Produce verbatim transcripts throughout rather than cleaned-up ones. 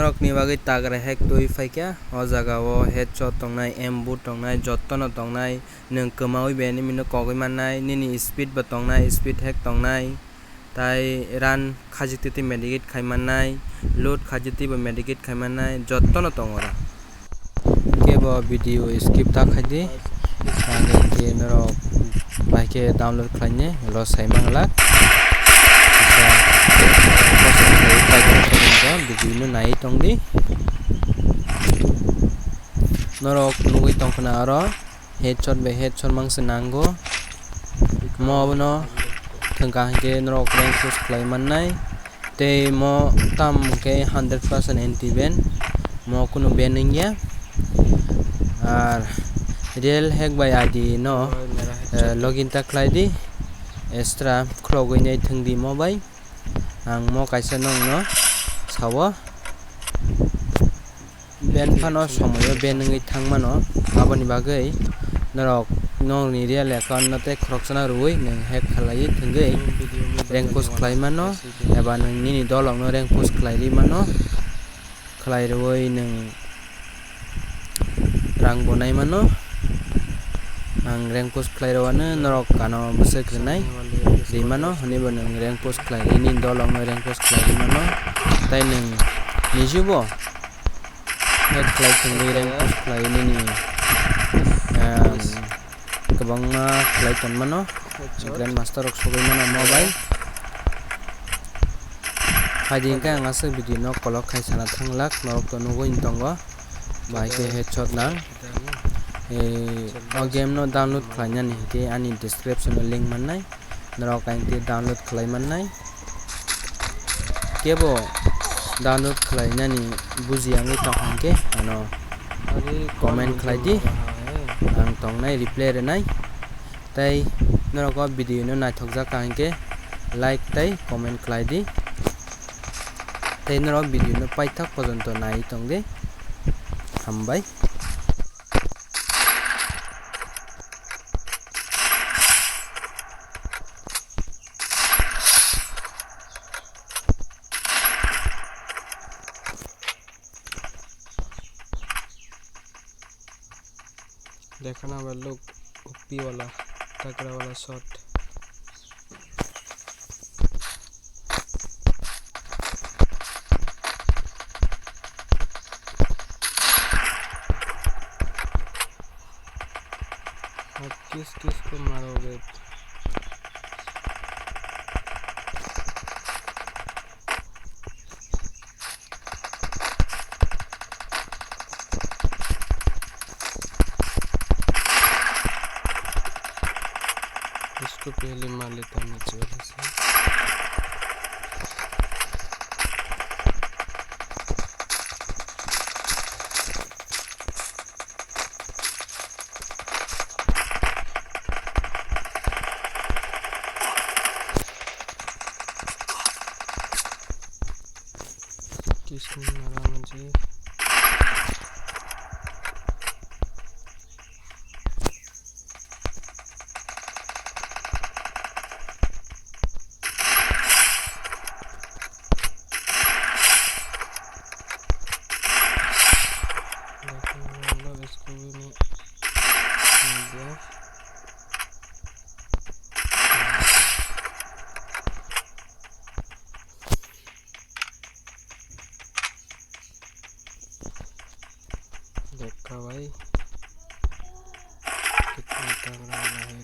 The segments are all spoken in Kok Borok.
Norokni bagwi tagra hack twi phaikha, o jaga o headshot tongnai, M boot tongnai, jottono tongnai, nwng kwmaui bai enemy no kogwi mannai, nini speed bo tongnai, speed hack tongnai, tai run khajik twi twi medikit khai mannai, loot khajik twi bo medikit khai mannai, jottono tongo oro. Kebo video skip ta khaidi, age khe norok bai khe download khlainai, lo sai manglak. Kisa video no nai tongdi. Norok nugwi tongkhna aro headshot bai headshot mangse nango. Mo abono thwngkha hinkhe norok rank push khlai mannai. Tei mo tam hwnkhe hundred percent anti ban, mo kunu ban wngya. Ar real hack bai I D no, eh, login ta khlai di, extra khulogwi nai thwng di mo bai. Ang mo kaisa nokno sao. Ban phano somoyo ban wngwi thang mano, aboni bagwi norok nokni real account no tei khoroksano rwui nwng hack khlaiwi thwngwi rank push khlai mano, eba nwng nini dolokno rank push khlai rwi mano, khlai rwui nwng rang bo nai mano. Ang rank push khlai rwano norok ano bwswk rwnai rwi mano, hwnwi bo nwng rank push khlai rwi nini dolokno rank push khlai rwi mano, tei nwng nijubo hack khlai thwngwi rank push khlai nini, um, kwbangma khlai tongmano, grandmaster rok sogwi mano mo bai. Phaidi hwnkhe ang aswk video no kolok khai sana thanglak, norok to nugwi tongo, bai khe headshot nang. Eh, o game no download khlainani hinkhe ani description o link mannai. Norok ang tei download khlai mannai. Kebo download khlainani buji wngwi tongkha hinkhe ano comment khlai di, ang tongnai reply rwnai. Tei norok o video no naithokjak kha hinkhe like tei comment khlai di. Tei norok video no paithak pojonto nai tong di. Hambai. Dekhana bhai log, O P wala, takra wala shot. Ab kis kis ko maroge? इसको पहले मार लेता हूँ नीचे वाले से। किसने मारा मुझे? देखो, हम लोग इसको भी नहीं मार दिया। देखा भाई, कितना तगड़ा वाला है।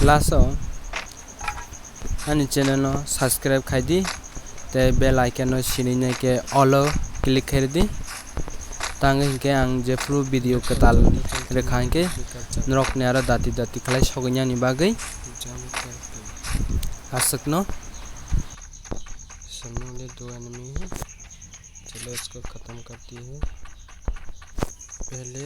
Last o ani channel no subscribe khai di, tei bell icon no sini nai khe all o click khai di. Tang hinkhe ang jephru video kwtal rwkha hinkhe norokni aro dati dati khlai sogwi nani bagwi aswkno सामने वाले दो एनिमी है। चलो, इसको खत्म करते हैं पहले।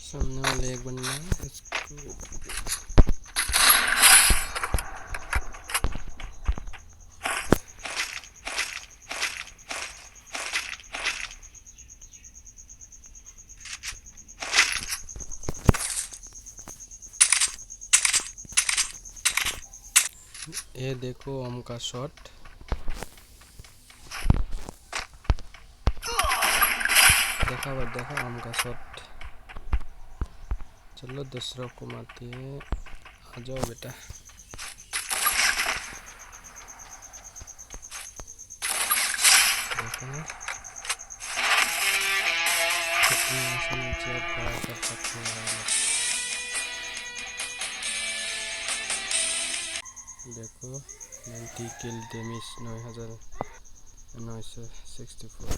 सामने वाले एक बंदा है, इसको ये देखो ओम का शॉट। देखा भाई, देखा ओम का शॉट। चलो, दूसरों को मारते हैं। आ जाओ बेटा। देखो ना, कितनी आसानी से फायर कर सकते हैं हम लोग। देखो, नाइंटी किल डैमेज, नौ हज़ार नौ सौ सिक्सटी फ़ोर।